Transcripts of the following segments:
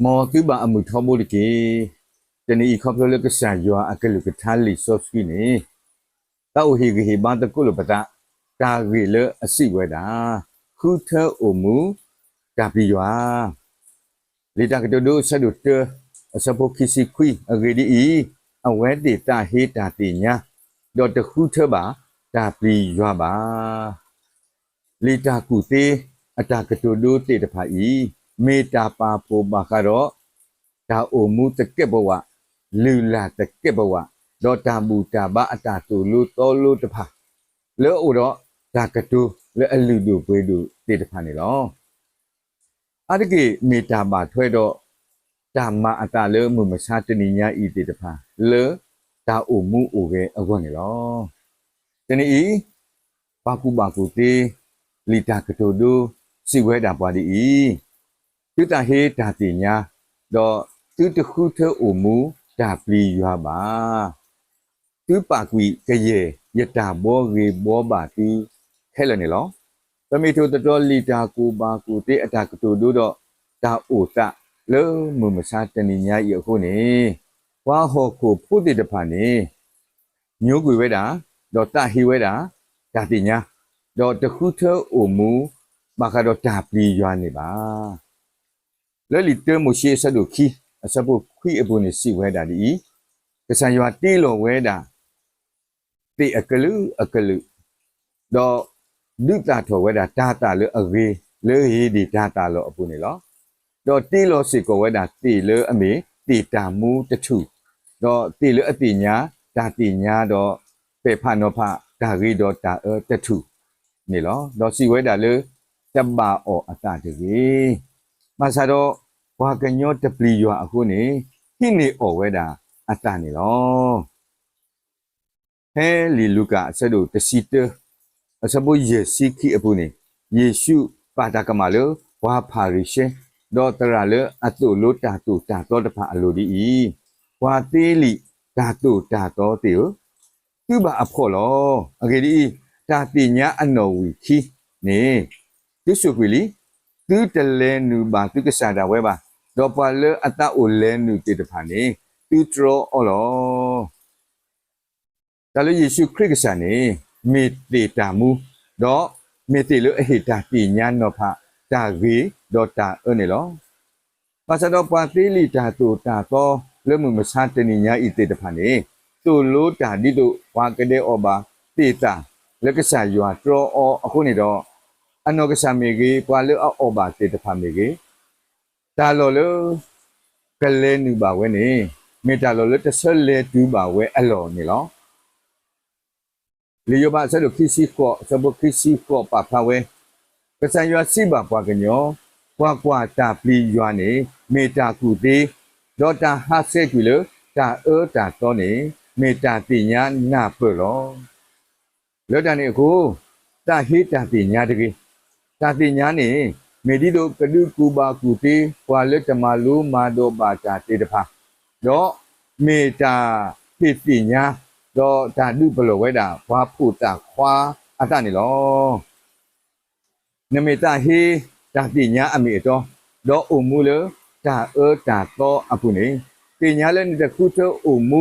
မ်သုဘၣ်အမုာ်ထီဘိတက့ၢ်. တနံၤအံၤခီဖျိလၢကစၢ်ယွၤအကလုၢ်ကထါလံာ်စီဆှံန့ၣ် သးအိၣ်ဟ့ၣ်ဂံၢ်ဟ့ၣ်ဘါသကိးလိာ်ပသး တၢ်ဂ့ၢ်လၢအစံးဝဲဒၣ်, ဃုထၢအိၣ်မူတၢ်ပျံၤယွၤ လံာ်တၢ်ကတိၤဒိအဆၢဒိၣ်တၢ အဆၢဖိခံဆံခွံ, အဂ့ၢ်ဒ်အံၤ, အဝဲသ့ၣ်သးဟ့တၢ်သ့ၣ်ညါ, ဒီးတဃုထၢဘၣ်တၢ်ပျံၤယွၤဘၣ်. လံာ်တၢ်ကူၣ်သ့အတၢ်ကတိၤဒိသ့ၣ်တဖၣ်အံၤ, မ့ၢ်တၢ်ပာ်ဖှိၣ်ဘၣ်ဃးဒီး တၢ်အိၣ်မူသကဲးပဝး, လုၢ်လၢ်သကဲးပဝး, ဒီးတၢ်ဘူၣ်တၢ်ဘါအတၢ်သိၣ်လိသီလိတဖၣ် လၢအအိၣ်ဒီးတၢ်ကတိၤလၢအလုၢ်ဒိၣ်ပှ့ၤဒိၣ်သ့ၣ်တဖၣ်န့ၣ်လီၤ. အါတက့ၢ်မ့ၢ်တၢ်ဘၣ်ထွဲဒီး တၢ်မၤအသးလၢမုၢ်မဆါတနံၤညါအံၤသ့ၣ်တဖၣ် လၢတၢ်အိၣ်မူအိၣ်ဂဲၤအဂီၢ်န့ၣ်လီၤ. တနံၤအံၤ ပှၤကူၣ်ဘၣ်ကူၣ်သ့ လံာ်တၢ်ကတိၤဒိ စံးဝဲဒၣ်ပှၤဒ်အံၤ, သုသးဟ့တၢ်သ့ၣ်ညါ, ဒီးသုတဃုထၢအိၣ်မူတၢ်ပျံၤယွၤဘၣ်. သုပာ်ကွံာ်ကယဲၢ်ယတၢ်ဘှီဂ့ၤဘှီဘၣ်သုခဲလၢာ်န့ၣ်လီၤ. ပမ့ၢ်ထိၣ်သတြီၤလံာ်တၢ်ကူၣ်ဘၣ်ကူၣ်သ့အတၢ်ကတိၤဒိဒီး တၢ်အိၣ်သးလၢမုၢ်မဆါတနံၤညါအံၤအဃိန့ၣ်, ပှၤဟီၣ်ခိၣ်ဖိသ့ၣ်တဖၣ်န့ၣ် ညိကွံာ်ဝဲဒၣ်, ဒီးသးဟ့ဝဲဒၣ်, တၢ်သ့ၣ်ညါ, ဒီးတဃုထၢအိၣ်မူ ဘၣ်ဃးဒီးတၢ်ပျံၤယွၤန့ၣ်ဘၣ်. လၢလံာ်တၢမိၤၡ့အဆၢဒိၣ်ခံ, အဆၢဖိခွံအပူၤန့ၣ်စံးဝဲဒၣ်ဒ်အံၤ, ကစၢ်ယွၤတ့လီၤဝဲဒၣ် သ့ၣ်အကလုာ်ကလုာ်, ဒီးဒုးသၣ်ထီၣ်ဝဲဒၣ်တၤသၣ်လၢအဂ့ၤ လၢဧ့ၤဒ့ၣ်တၤသၣ်လီၤအပူၤန့ၣ်လီၤ. ဒီးတ့လီၤစ့ၢ်ကီးဝဲဒၣ်သ့ၣ်လၢအမ့ၢ်သ့ၣ်တၢ်မူတထူၣ်, ဒီးသ့ၣ်လၢအသ့ၣ်ညါ တၢ်သ့ၣ်ညါဒီး ပဲာ်ဖးနီၤဖးတၢ်ဂ့ၤဒီးတၢ်အၢတထူၣ်န့ၣ်လီၤ. ဒီးစံးဝဲဒၣ်လၢ တဘၣ်အီၣ်အသးတဂ့ၤ. ဘၣ်ဆၣ်ဒီး ပှၤကညီတပျံၤယွၤအဃိန့ၣ် ဟံးန့ၢ်အီၣ်ဝဲဒၣ်အသးန့ၣ်လီၤ. ဖဲလံာ်လူၤကၣ်အဆၢဒိၣ်တဆံတၢ အဆၢဖိယဲၢ်ဆံခံအပူၤန့ၣ်, ယ့ၣ်ၡူးပာ်တၢ်ကမၣ်လၢ ပှၤဖၤရံၤၡဲ ဒီးသရၣ်လၢအသိၣ်လိတၢ်သိၣ်တၢ်သီတဖၣ်အလိၤဒ်အံၤ, ပှၤသ့လံာ်တၢ်သိၣ်တၢ်သီသ့ၣ်ဧၢ, သုဘၣ်အဖှီၣ်လီၤ. အဂ့ၢ်ဒ်အံၤ, တၢ်သ့ၣ်ညါအနီၣ်ဝံာ်ခံန့ၣ် သုစူးကွံာ်လံ. သုတလဲၤနုာ်ဘၣ်သုကစၢ်ဒၣ်ဝဲဘၣ်, ဒီးပှၤလၢအသးအိၣ်လဲၤနုာ်သ့ၣ်တဖၣ်န့ၣ် သုတြီအီၤလီၤ. တၢ်လၢယ့ၣ်ၡူးခရံာ်ကစၢ်န့ၣ် မ့ၢ်သ့ၣ်တၢ်မူ, ဒီးမ့ၢ်သ့ၣ်လၢအဟ့ၣ်တၢ်သ့ၣ်ညါနီၤဖး တၢ်ဂ့ၤဒီးတၢ်အၢန့ၣ်လီၤ. ဘၣ်ဆၣ်ဒီးပှၤသ့လံာ်တၢ်သိၣ်တၢ်သီလၢမုၢ်မဆါတနံၤညါအံၤသ့ၣ်တဖၣ်န့ၣ် သိၣ်လိတၢ်ဒ်သိးပှၤကဒဲးအီၣ်ဘၣ်သ့ၣ်သၣ်လၢကစၢ်ယွၤတြီအီၤအဃိန့ၣ်ဒီး, အနီၢ်ကစၢ်မ့ၢ်ဂ့ၤ, ပှၤလၢအအီၣ်ဘၣ်သ့ၣ်တဖၣ်မ့ၢ်ဂ့ၤ, တၢ်လီၢ်လၢ ကလဲၤနုာ်ဘၣ်ဝဲန့ၣ် မ့ၢ်တၢ်လီၢ်လၢတဆၢလဲၤတုၤဘၣ်ဝဲအလီၢ်န့ၣ်လီၤ. လံာ်ယိၤဘးအဆၢဒိၣ်ခံဆံဃိး အဆၢဖိခံဆံဃိးပာ်ဖျါဝဲ, ကစၢ်ယွၤစံးဘၣ်ပှၤကညီ, ကွၢ်ကွၢ်, တၢ်ပျံၤယွၤန့ၣ် မ့ၢ်တၢ်ကူၣ်သ့, ဒီးတၢ်ဟးဆှဲးကွံာ်လၢတၢ်အၢတၢ်သီန့ၣ် မ့ၢ်တၢ်သ့ၣ်ညါနၢ်ပၢၢ်လီၤ. လၢတၢ်န့ၣ်အဃိ, သးဟ့တၢ်သ့ၣ်ညါတဂ့ၤ. တၢ်သ့ၣ်ညါန့ၣ် မ့ၢ်ဒ်သိးကဒုးကူၣ်ဘၣ်ကူၣ်သ့ ပှၤလၢတမၤလိမၤဒိးဘၣ်တၢ်သ့ၣ်တဖၣ်, ဒီးမ့ၢ်တၢ်ဟ့ၣ်သ့ၣ်ညါ, ဒီးတၢ်ဒုးပလီၢ်ဝဲဒၣ် ပှၤဖိးသးခွါအသးန့ၣ်လီၤ. နမ့ၢ်သးဟ့တၢ်သ့ၣ်ညါအမ့ၢ်အတီ, ဒီးအိၣ်မူလၢတၢ်အၢတၢ်သီအပူၤန့ၣ်, သ့ၣ်ညါလၢနတဃုထၢအိၣ်မူ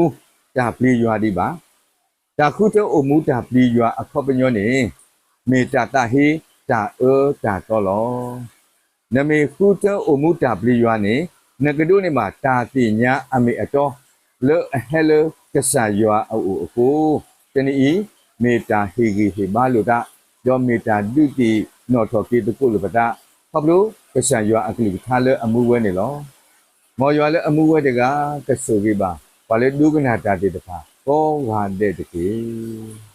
တၢ်ပျံၤယွၤဒံးဘၣ်. တၢ်ဃုထၢအိၣ်မူတၢ်ပျံၤယွၤအခီပညီန့ၣ် မ့ၢ်တၢ်သးဟ့တၢ်အၢတၢ်သီလီၤ. နမ့ၢ်ဃုထၢအိၣ်မူတၢ်ပျံၤယွၤန့ၣ်, နကဒိးန့ၢ်ဘၣ်တၢ်သ့ၣ်ညါအမ့ၢ်အတီ လၢအဟဲလၢကစၢ်ယွၤအအိၣ်အဃိ, တနံၤအံၤ မ့ၢ်တၢ်ဟ့ၣ်ဂံၢ်ဟ့ၣ်ဘါလိာ်သး, ဒီးမ့ၢ်တၢ်ဒုးသ့ၣ်နီၣ်ထီၣ်က့ၤသကိးလိာ်ပသး, ခီဖျိကစၢ်ယွၤအကလုၢ်ကထါလၢအမူဝဲန့ၣ်လီၤ. မ်ယွၤလၢအမူဝဲတဂၤ ကဆိၣ်ဂ့ၤဘၣ် ပှၤလၢဒိကနၣ်တၢ်သ့ၣ်တဖၣ် ကိးဂၤဒဲးတက့ၢ်.